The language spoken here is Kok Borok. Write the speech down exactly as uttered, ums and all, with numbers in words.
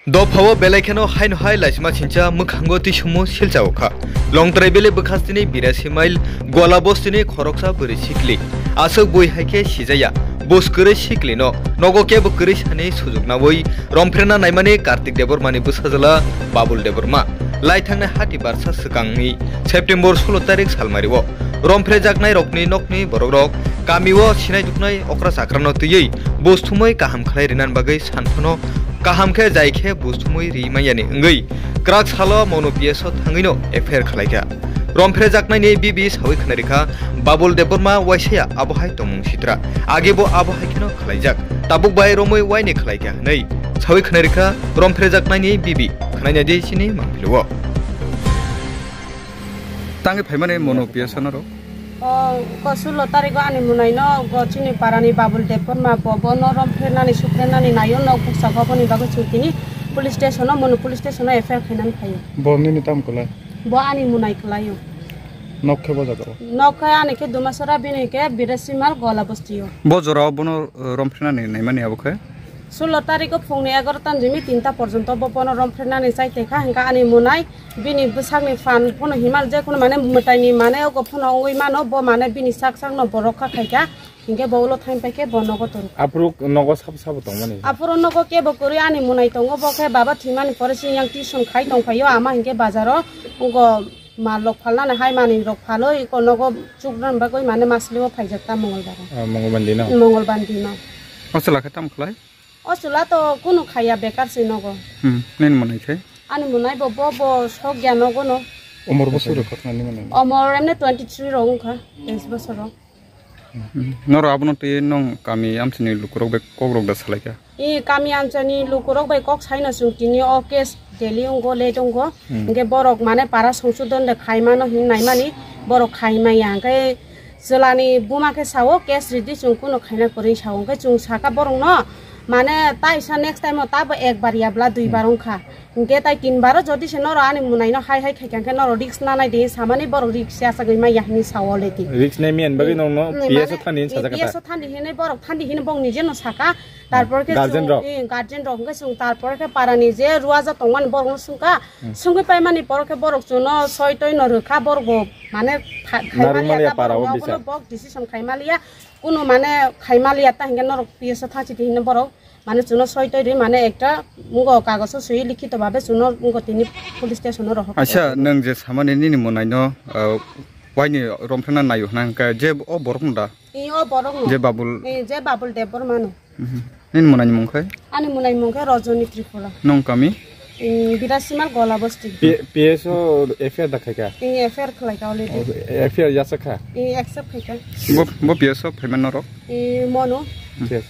Dophao belai kheno haino hai laisima sincha mwkhango tisumu silchao kha. Longtrai bele bwkhastini birasi mail Gola bostini khoroksa bwrwi sikli. Aswk bui hai khe sijaya. Bus kwrwi siklino nogo kebo kwrwi sani sujuk nawi romphirna naimani Kartik Debbarmani bwsajwla Babul Debbarma. Lai thangnai hati barsa swkangni September solo tarik salmario romphrejaknai rokni nokni borokrok kamio sinai duknai okra chakrano twiwi bus thumwi kaham khlai rinani bagwi sanphano kaham khe jai khe bus thumwi ri manyani wngwi kwrak salo Mono P S o thangwino F I R khlaikha. Romphrejaknaini bibi sawi khwnarikha Babul Debbarma waisaya abo hai tongmung sitra. Age bo abo hai kheno khlaijak. Tabuk bai romwi waini khlaikha hwnwi sawi khwnarikha romphrejaknaini bibi. Khwnainadi chini mangphiluo. Tangwi phaimani Mono P S o norok? O, ko sulo tarigo ani munaino go chini parani Babul Debbarma bo, bono romphrenani, suphrenani naio nok buksa go boni bagwi chwng tini police station o, Mono police station o F I R khainani phaio. Bo nini tam kwlai? Bo ani munai kwlaio. Nok khe bo jaga o? Nok khe ani khe Dumasora, bini khe Birasimal Gola bostio. Bo jorao bono, eh, romphrenani naimani abo khe? Sulo tarigo phungni egarotan jimi tinta porjonto bo bono romphrenani chai tongkha, hwnkha ani munai bini bwsakni phan phano himal je kono mane mwtaini mane ogo phano wngwi mano, bo mane bini sak sakno bo rokha khaikha, hinkhe bo ulo thain paikhe bo nogo tongo. Aphuru nogo sabo sabo tongmani? Aphuru nogo kebo kwrwi ani munai tongo, bo khe baba thwimani pore siyang tuition khai tongphaio, ama hinkhe bazaro wngkha. Mal rok phalnani hai manwi rok phalwi eko nogo chuknani bagwi mane masli o phaijak ta Mongolbar o. Ah, Mongolbar dino. Mongolbar dino. O chwla khe tamo khlai? O chwla to kunu khaiya, bekar se nogo. Hmm, nini monai khe? Ani monai bo, bo, bo sok ya nogo no. Umor bosor rok kotna ni monai? Umor emne twenty three rok wngkha, teis bosor rok. Norok abono twi nwng kami amchaini lukurok bai kokrok da salaikha? I kami amchaini lukurok bai kok saino chwng tini o case daily wngo, late wngo. Hmm. Hwnkhe borok mane para songsodon de khaimano hinwi naimani borok khaimaya. Hwnkhe chwlani buma khe sao case ridi chwng kuno khaina kwrwi sao. Hwnkhe chwng sakha borokno mane taisa next time o tabo ekbar yabla duibar wngkha. Hwnkhe tai tinbaro jodi se norok ani munaino hai hai khaikha hwnkhe norok risk nanai di samani borok risk ya sagwi maya hinwi sao le di. Risk nai miyan bagwi nokno P S o thani hinwi sajak kha ta? P S o thani hinwi borok thani hinwi bong nije no saka. Tarpor khe guardian rok? Eh, guardian rok hwnkhe chwng tarpor khe parani je ruaja tongmani borokno swngkha. Hmm. Swngwi paimani poro khe borok chwngno soi toi no rwkha, borok bo mane kha-, narwkmaliya para o borok bisa. Bok decision khaimaliya. Kunu mane khaimaliya ta hwnkhe norok P S o thangsi di hinwi borok. Mane chwngno soi toi rwi mane ekta wngkha kagoso swiwi likhito babe chwngno wngkha tini police station o rohor. Acha, nwng je samani nini munaino, ah, waini romphena naio hwnkha je o borokno da? Ee, o borokno. Je Babul? Ee, je Babul Debbarmano. Mhm. Nini munaini mung khe? Ani munaini mung khe Rajani Tripura. Nwng kami? Ee, Birasimal Gola Bosti. P-, P S o F I R da khaikha? Ee, F I R khlaikha already. Oh, F I R yasakha? Ee, accept khaikha. Bo, bo P S o phaima norok? Ee, Mono. Yes.